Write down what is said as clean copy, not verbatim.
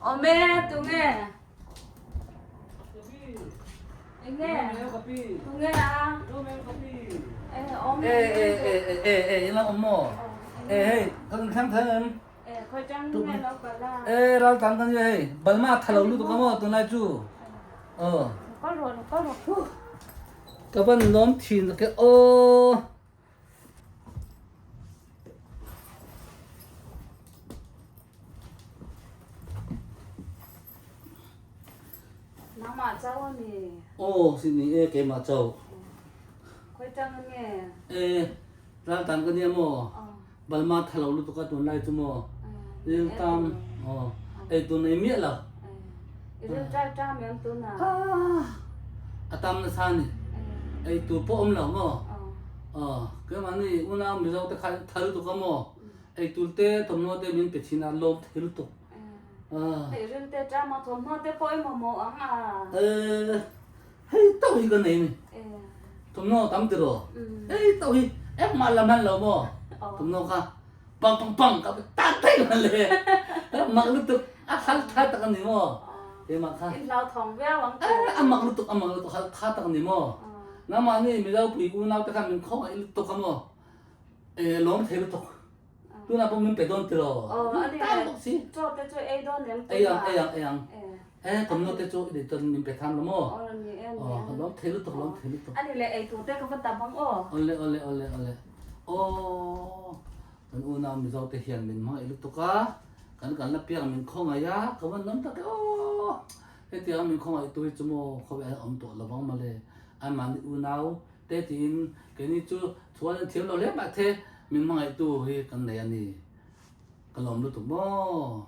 Awm e, tunge? Enge? Tunge a? E e e e e e ila awm maw? E hei ka kan thleng thei em? E khawi tang nge lo kal a? E ral tang kan nia hei Balma a tha lo lutuk a maw tunlai chu aw. Kal rawh lo kal rawh. Ka van lawm thin tak e aw. Nangmah chau a ni. Aw si ni e keimah chau. Khawi tang nge? E ral tan ka nia maw? Balma tha lo lutuk a tunlai chu maw? Ril tam aw ei tur nei miah lo. I ril ṭai ṭam em tunah? A tam nasa a ni. Ei tur pawh awm lo maw? Aw keimahni unau Mizo te kha tha lutuk a maw? Ei tur te thawmhnaw te min pe thin a lawm thei lutuk. Hei ril te ṭam a thawmhnaw te pawh i mamawh ang a. Hei tauh hi ka nei ni. Thawmhnaw tam tiraw? Hei tauh hi engmah la hman lo maw? Thawmhnaw kha pang pang pang ka tan thei hman le. Mak lutuk a hal tha tak a ni maw? Keimah kha. In hlauthawng viau ang chu. A mak lutuk a mak lutuk hal tha tak a ni maw? Nangmah ni Mizo pui unau te khan min khawngaih lutuk a maw? Lawm thei lutuk. Tunah pawh min pe dawn tiraw? Aw a ni Tan bawk si. Chaw te chu ei dawn em tunah? Ei ang ei ang ei ang. E thawmhnaw te chu i nei chuan min pe tham lo maw? Aw ni e ni. Aw lawm thei lutuk lawm thei lutuk. A ni le ei tur te ka va tam ang aw. Awle awle awle awle. Aw kan unau Mizo te hian min hmangaih lutuk a, kan kan la piak min khawngaih a, ka van lawm tak e aw. Hetiang min khawngaih tu hi chu maw khawvel ah awm tawh lovang mawle. Anmahni unau Te tiin keini chu chuan an thiam lo hle mah the min hmangaihtu hi kan nei a ni. Ka lawm lutuk maw?